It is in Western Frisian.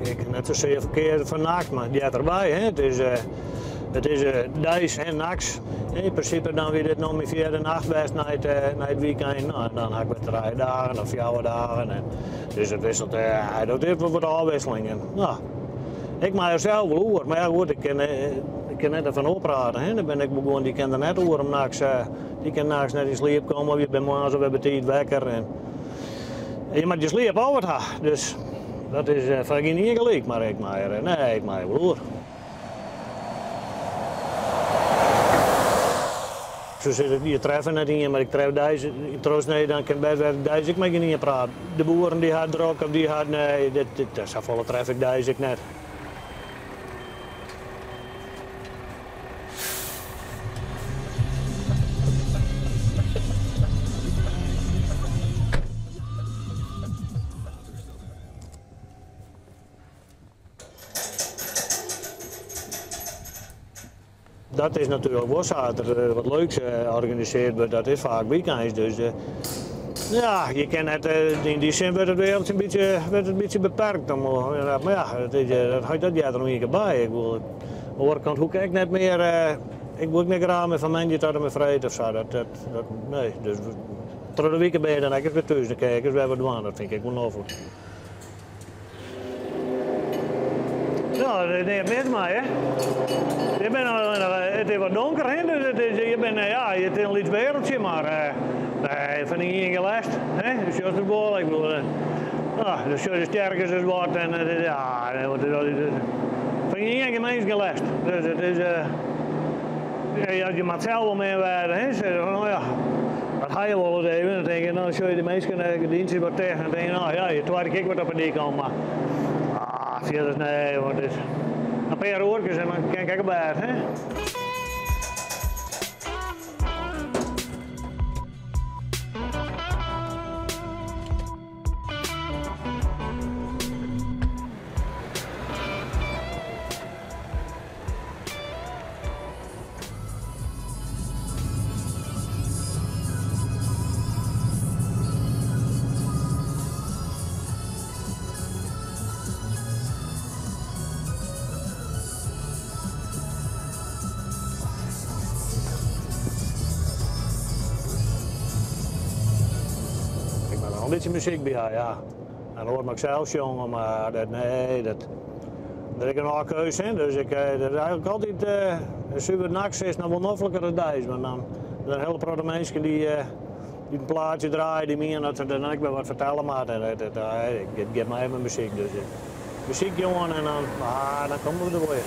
Ik kin net sasear ferkeare foar nacht, mar it heart derby. Hè. It is deis en nachts. Yn prinsipe dan wie dit no myn fjirde nacht west nei it wykein. No, en dan ha ik wer 3 dagen of 4 dagen. En dus it wisselt, dat is wol wat ôfwisseling. En, no, ik mei er sels wol oer, mar ja goed, ik kin net derfan oprate. Hè. Der binne ek guon dy kinne der net oer om nachts, dy kinne nachts net yn sliep komme of je binne moarns alwer betiid wekker. En je moatte je sliep al wat ha, dus dat is foar gjin ien gelyk, mar ik mei er, nee, ik mei er wol oer. Se sizze, je treffe net ien, mar ik tref deis, yn trochsneed, dan kin bêst wêze dat ik deis ek mei gjin ien praat. De boeren dy ha drok of dy ha, nee, dit, dit, safolle tref ik deis ek net. Dat is natuerlik wol sa, as der wat leuks organisearre wurdt, dat is faak wykeins. Dus ja, je kin net, yn dy sin wurdt it wereldje in bytsje, wurdt it in bytsje beperkt. Mar ja, dat is, dat heart der noch ien kear by. Ik bedoel, oan de oare kant hoech ik ek net mear, ik woe ek net graach mear fan moandei tot en mei freed of sa. Dat, dat, dat, nee, dus troch de wike binne je dan ek ris wer thús, dan kin je ek ris wer wat dwaan. Dat fyn ik ek wol noflik. No, der is neat mis mei, hè. Je binne allinnich, it is wat donker, hè, dus it is, je binne, ja, it is in lyts wereldje, mar nee, fan ien gjin lêst, hè. Du sjochst it wol, ik bedoel, no, du sjochst de stjerkes ris wat en it is, ja, fan ien gjin mins gjin lêst. Dus it is, ja, je moat sels wol min wêze, hè. Sizze fan, no ja, dat ha je wolris even. Dan tink je, dan sjoch je de minsken de gerdyntsjes wat ticht en dan tink je, no ja, je twadde kear wat op 'e dyk om, mar ah, fierders nee, want it is in pear oerkes en dan kin ik ek op bêd, hè. Ik moat noch in bytsje muzyk by ha, ja. En oars moat ik sels sjonge, mar dat, nee, dat. Der is genôch keus yn, dus ik, dat is eigentlik altyd suver nachts is noch wol nofliker as deis, want dan binne in hiele protte minsken dy't in plaatsje draaie, dy miene dat se dan ek wer wat fertelle moatte. En dat, ik gean mei mei muzyk, dus muzyk oan en dan, ah, dan komme we der wol.